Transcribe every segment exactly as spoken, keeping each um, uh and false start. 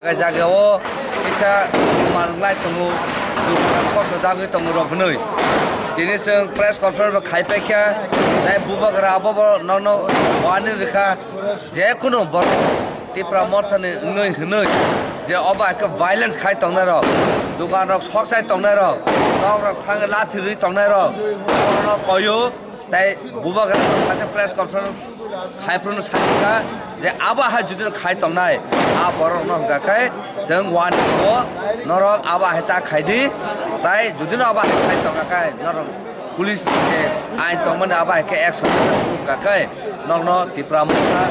Jaga jagao kisa manglai tongo, dukha sok sok jagwi tongo rok hwnwi. Tini chwng press conference bo khai paikha, tei bubagra abo bo nono warning rwkha, je kunu borok Tipra Mothani wngwi hwnwi je obo hai khe violence khai tongnai rok, dukan rok sok sai tongnai rok, nok rok thangwi lathi rwi tongnai rok, bono koyo. Tei bubagra khe press conference khai phuru sakha je abo hai jodi khai tongnai, a borok no hwnkha khe chwng warning o norok abo hai ta khai di, tei jodi no abo hai khai tongkha khe norok police je ain tongmani abo hai khe action hwnkha khe norok no Tipra Motha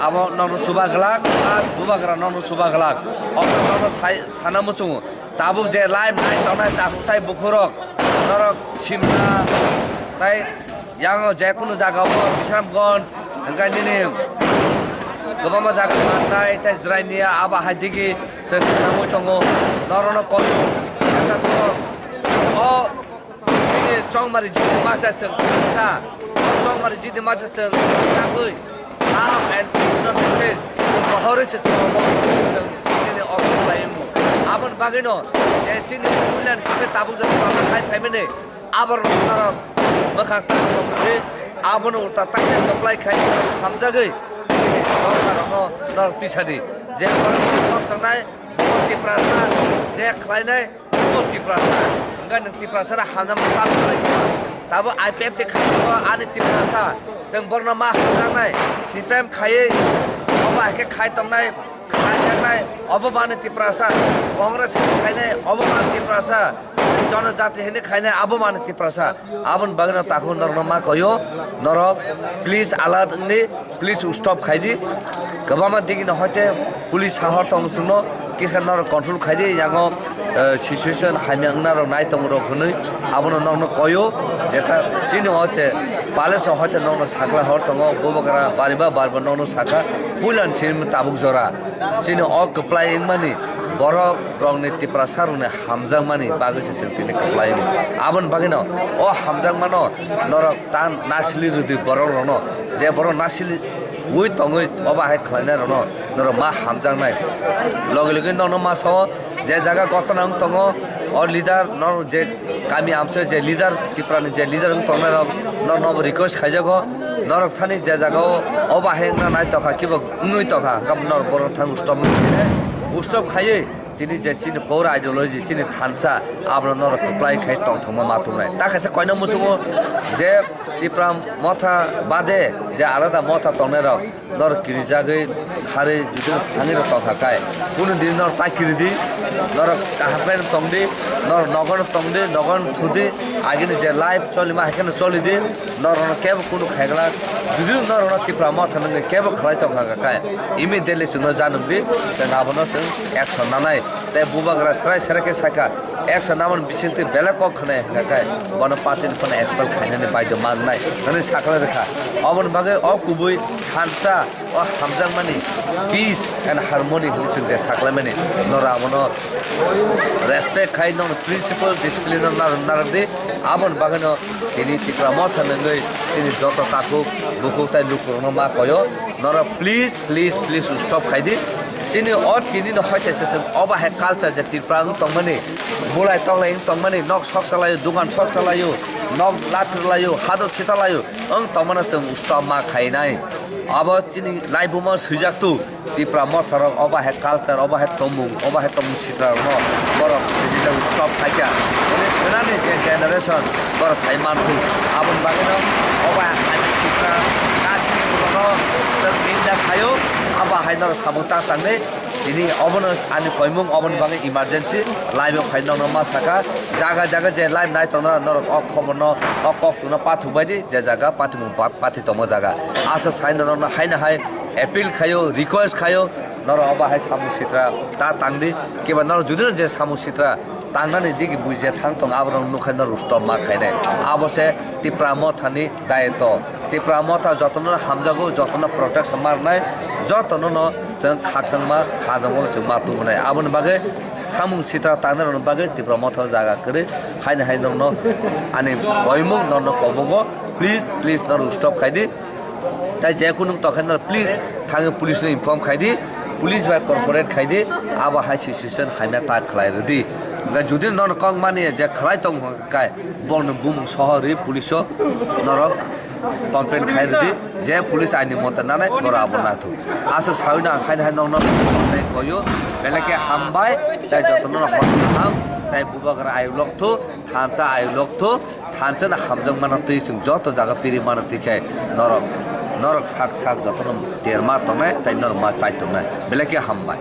abo norok no chuba glak, a bubagra norok no chuba glak, o norok no sai sana muchungo. Tabuk je live nai tongnai takhuk tai bukhurok, norok Simna tai yango je kunu jaga o Bisramganj, hwnkhe nini kwbangma jaga mannai tai Jrainia abo hai digi chwng khnamwi tongo, norokno koi o Chongmari jiti masa chwng sa. O Chongmari jiti masa chwng tangwi. Love and peace no message. Chwng rohorwi se chwng rohor. Chwng nini okto khlai wngo. Aboni bagwino je chini puilan simi tabuk jora chwng khai phaimani. Aborok norok mwkhang tang song rwdi. Abono ulta taksa kwplai khai hamjagwi. Nini norok no norok tisadi. Je borok sok sangnai, Tiprasa, je khlainai, Bo Tiprasa, hwnkhe nwng Tiprasa rok hamjakma tamo khlai kha. Tabuk I P F T khai kha ani Tiprasa, chwng borno ma hamjaknai, C P M khaiwi, obo hai khe khai tongnai, khai jaknai, obo mani Tiprasa, Congress hai khainai, obo mani Tiprasa, Jonojati hini khainai, abo mani Tiprasa. Aboni bagwino takhuk norokno ma koyo, norok please alert wngdi, please stop khaidi. Kwbangma digini hoite police sahor tongo chwngno, kisa norok control khaidi, yango, eh, situation hamya wngna rok nai tongo rok hwnwi abono norokno koyo, jeta chini hoite palace o hoite norokno sakla hor tongo, bubagra bariba bariba norokno sakha, puilani simi tabuk jora chini o kwplai wngmani borok rokni Tiprasa rokni hamjakmani bagwi se chwng tini kwplai wngwi. Aboni bagwino o hamjakmano norok ta nasili rwdi borok rokno, je borok nasili ui tongwi obo hai khlainai rokno norok ma hamjaknai. Logi logi nono ma sao je jaga gothona wng tongo o leader norok je kami amchoi je leader Tiprani je leader wng tongnai rok norokno bo request khaijago norok thani je jaga o obo hai wngna nai tongkha kibo wngwi tongkha hwnkhe norok borok thang stop stop khaiwi Tini je chini core ideology, chini thansa, abono norok kwplai khai tongthokma ma tongnai. Ta kaisa koina muchungo je Tipra motha bade je alada motha tongnairok norok kirijagwi kharwi judino thangwi rok tongkha kai. Kunu din norok ta kiridi, norok kaham khe tongdi, norok nogono tongdi, nogono thudi, agini je life cholima hai kheno cholidi, norokno kebo kunu khaiglak, judino norokno Tipra motha nungwi kebo khlai tongkha kai. Immediately chwngno janukdi, chwng abono chwng action nanai. Tei bubagra serai serai khe sakha, action namani bisingtwi belai kok khwnai hwnkha khe bono party ni phano expel khainani baidhyo mangnai hwnwi sakhlai rwkha. Oboni bagwi o kubui thansa o hamjakmani peace and harmony hwnwi chwng je sakhlaimani norok abono respect khai, nono principle discipline no narwk narwkdi. Aboni bagwino tini Tipra motha nungwi chini joto takhuk bukhuk tei lukurokno ma koyo. Norok please, please, please stop khaidi. Chini o tini no hoite se chwng obo hai culture je Tripura wng tongmani, bulai toklai wng tongmani, nok sok salaio, dukan sok salaio, nok lathir laio, hador thita laio, wng tongmano chwng stop ma khainai. Abo chini laibumo swijak tu, Tripura motharok obo hai culture, obo hai tongmung, obo hai tongmung sitra rokno borok tini stop khaikha. Tini khwnani je generation, borok sai manthu. Aboni bagwino obo hai sitra nasing no chwng ninda khaio, abo hai norok samung ta tangni. Tini obono ani koimung, oboni bagwi emergency live o phai nokno ma saka, jaga jaga je live nai tongnai norok o khobor no, o kok tungno pathuk bai di, je jaga patimung pa-, pathi tongma jaga. Asa sai no norokno haino hai appeal khaio, request khaio, norok obo hai samung sitra ta tangdi, kiba norok judino je samung sitra tangnani digi buji thang tong, aborok nukha norok stop ma khainai. Abo se Tipra mothani dayetto. Tipra motha jotono hamjago, jotono protection ma rwnai, jotono no chwng khakchangma hajongma chwng ma tubunai. Aboni bagwi samung sitra tangnai rokni bagwi Tipra motha jaga kwrwi haino hai nokno ani koimung norokno kobogo, please, please norok stop khaidi. Tai je kunu tokhe norok please thangwi police no inform khaidi. Police bai cooperate khai di, abo hai situation haina ta khlai rwdi. Hwnkhe jodi nono kok mani je khlai tong hwnkhe kai, bono bumung soho rwi police o norok complain khai rwdi, je police aini mote nanai boro abo nathok. Aswk sawi no ang haino hai nokno tei koyo, belai khe hambai, tei jotono no hor kaham, tei bubagra ayuk lok thu, thansa ayuk lok thu, thansa no hamjak mano twi chwng joto jaga piri mano twi khe norok, norok sak sak jotono terma tongnai, tei norok ma chai tongnai, belai khe hambai.